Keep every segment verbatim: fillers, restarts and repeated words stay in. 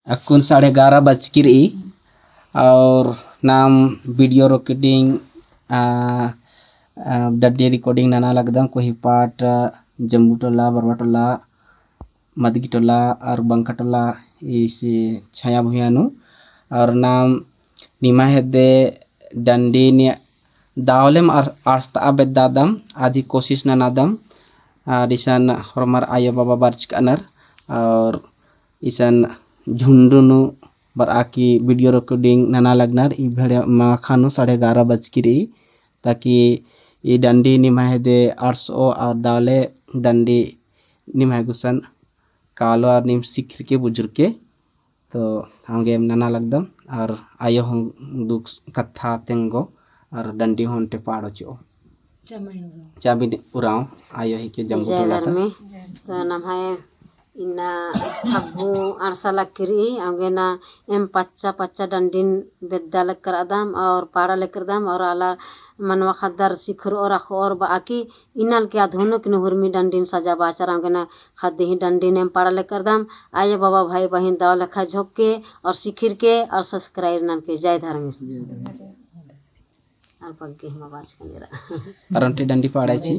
अक्कुन साढ़े ग्यारह बजकी रई और नाम video recording, आ, आ, डंडी recording नना लगदम। कोही part जम्बू टोला, बरवा टोला, मदगी टोला और बंका टोला, इसे छाया भुइयाँ नू। और नाम निम्है हेद्दे डंडी ने दावलेम आर-, आर्सता बेद्दादम, आदि कोशिश ननादम। आ, इसन होरमर आयो बाबा बरचकनर और इसन झुंडू नू बरआ की video recording नना लगनर। ई भेड़े माखा नू साढ़े ग्यारह बजकी रई, ताकि ई डंडी निम्है हेद्दे आर्सओ और दावले डंडी निम्है गुसन कालो और नीम सिखिरके बुझुरके। तो अवंगे एम नना लगदम और आयो हूँ दुख कत्था तेंगो और डंडी हूँ ओन्टे पाड़ो चिओ। चाबिन उराँव। चाबिन उराँव, आयो हिके जम्बू जय टोला ता। धर्मे। तो नम्है इन्ना फग्गु अंड़सा लक्की रई, अवंगे ना एम पच्चा पच्चा डंडिन बेद्दा लक्करदम और पाड़ा लक्करदम और आला मनवा ख़द्दर सिखुरओर अख़ओर बआ की इन्ना लक्की अधोनो किन हुरमी डंडिन सजा बाचर, अवंगे ना ख़द्दी ही डंडिन एम पाड़ा लक्करदम। आयो बाबा भाई बहिन दव लेखा झोंक के और सिखिरके और subscribe ननके। जय धर्मेस। और पग्गे हम आवाज का मेरा। और ओन्टे डंडी पाड़ा ची।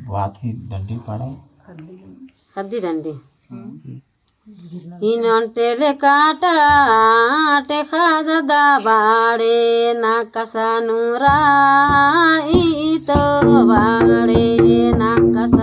बात ही डंडी पाड़ा। ख़द्दी डंडी। इन्ना ओन्टे ले काटा टे ख़द्दा बाड़े ना कसानुरा ई तो बाड़े ना कस